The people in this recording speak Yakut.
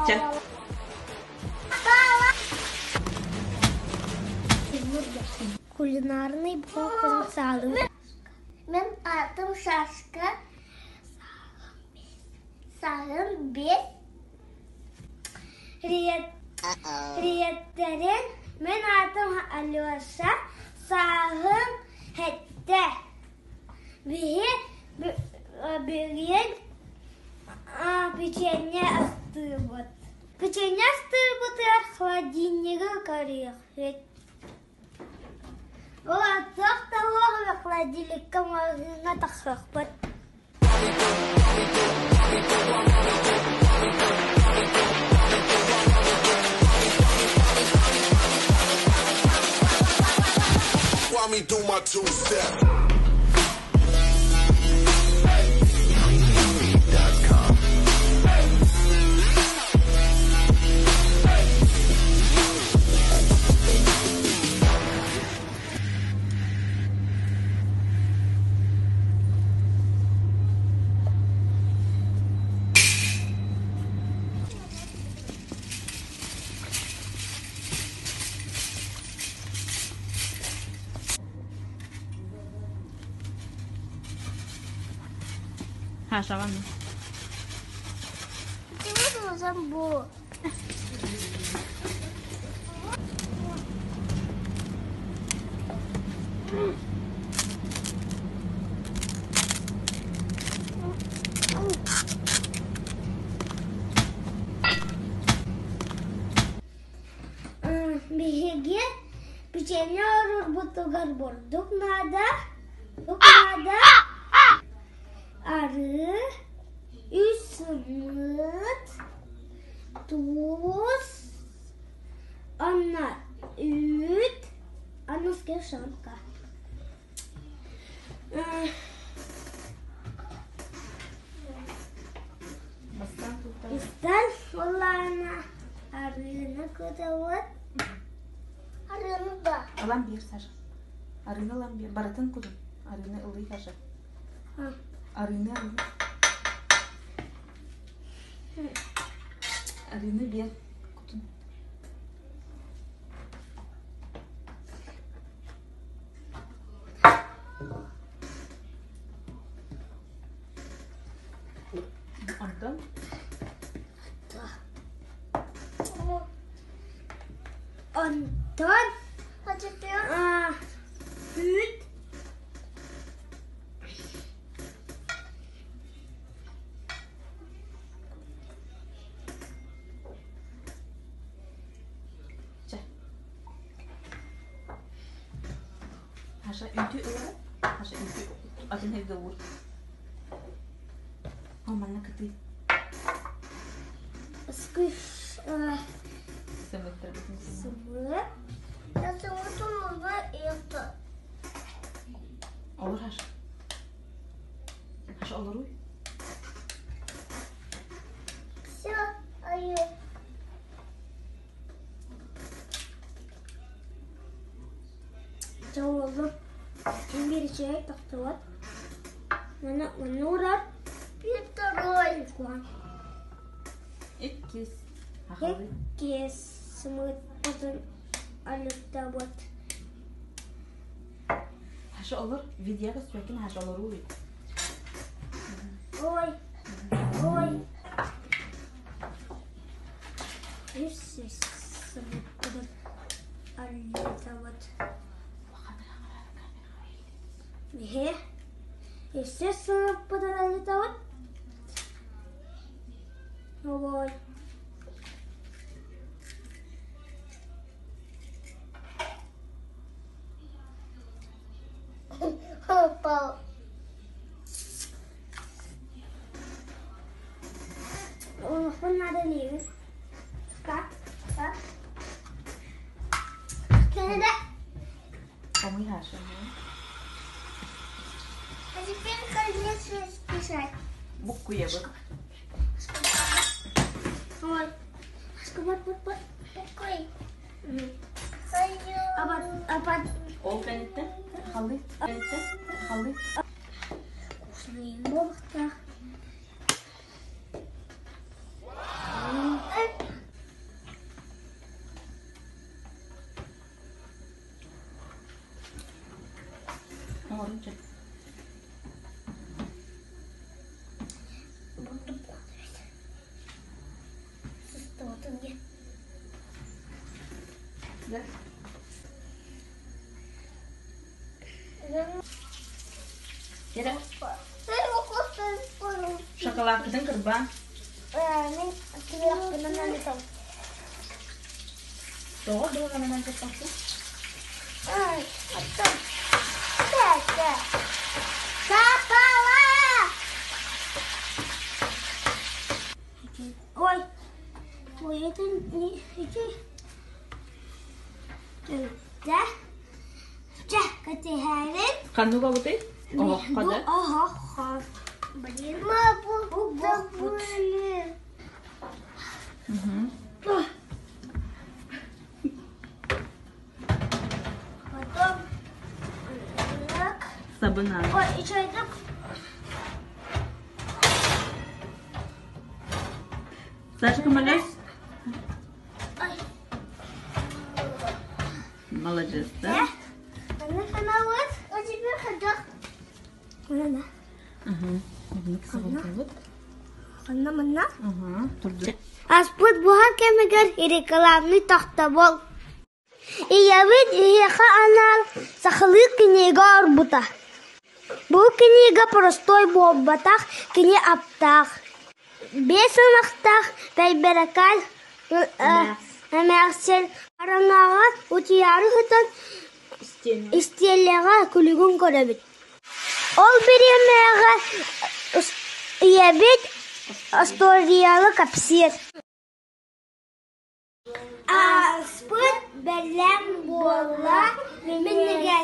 Чэ. Кулинарный блог саалыы. Мин аатым Сашка. Саһым 5. Привет. Приветтерин. Мин аатым Алеша. Сааһым 7. Биһи билигин печенье астыыбыт. Печенье астыырбытыгар холодильнигы көрүөхпүт. Ол аттыах да суох холодильникка маҕаһыыҥҥа тахсыахпыт. Want me do my two-step. Хаашаҕан. Бу. Биһиги печенье оҥорорбутугар бурдук наада, наада, арыы, үс сымыыт, туус, уонна үүт, уонна сгущенка. Истэн буоллаҕына арыыны кутабыт. Арыыны да. Ылан биэр, Саша. Арыыны ылан биэр. Барытын кутун. Арыыны ылыы, Саша. Арыыны, арыыны. Арыыны биэр кутун. Онтон Онтон үүт Чэ. Хаша үүтү ылара. Хаша үүтү атын эргэ уур. Ол манна кытыы. Скыш Сымыттарбытын сымыт. Я сымытын уже это. Олор Хаша. Хаша олоруй. Все, айы. Чэ уоллум син биир үчүгэй тохтубат. Манна манна уурар. Второй. Иккис. Ахалыы. Иккис сымыыппытын алыттабыт. Хаша олор видеоға сүөкин хаша олоруу Ой, ой. Үс сымыыппытын алыттабыт. Эһэ, өссө сымыыппытын алытабыт. Ой. Упал. Олохпун надо лиибин. Так, так. Кэннэ. Помой Хаша. А теперь конец писать. Буккуйабыт. Ой. Скобот, бот, бот. Такой. Апат, апат. Ол кэнниттэн халы, кэнниттэн халы. Вкусный буолуохтаах. Да? Кэрэ. Шоколадкытын кырбаан. Мин килиэхпинэн анытабын. Тоҕо дуоһанан кыттахпын? Ай, оттон. Тәтә. Сапала! Ой, ой, это не эти. Да? Чэ, кэтиһээбит. Ханнык обутай? Оһоххо да? Оһоххо. Блин, мапу забыли. Потом так. Сабына. Ой, еще и так. Саша көмөлөс. Ой. Молодец, да? Она ханалыт. А теперь ходок. Манна. Ага. Маннык сабылтабыт. Манна манна. Ага. Турду. Аспыт буһар кэмигэр рекламный тохтобул. Ийэбит эһиэхэ анаан сахалыы кинигэ оҥорбута. Бу кинигэ простой буолбатах, кини аптаах. Биэс ынахтаах Бэйбэрэкээн эмээхсин хараҥаҕа утуйаары сытан истиэлэҕэ күлүгүн көрөбүт. Ол бириэмэҕэ ийэбит остуоруйаны кэпсиир. Ааспыт бэлэм буолла, минньигэс.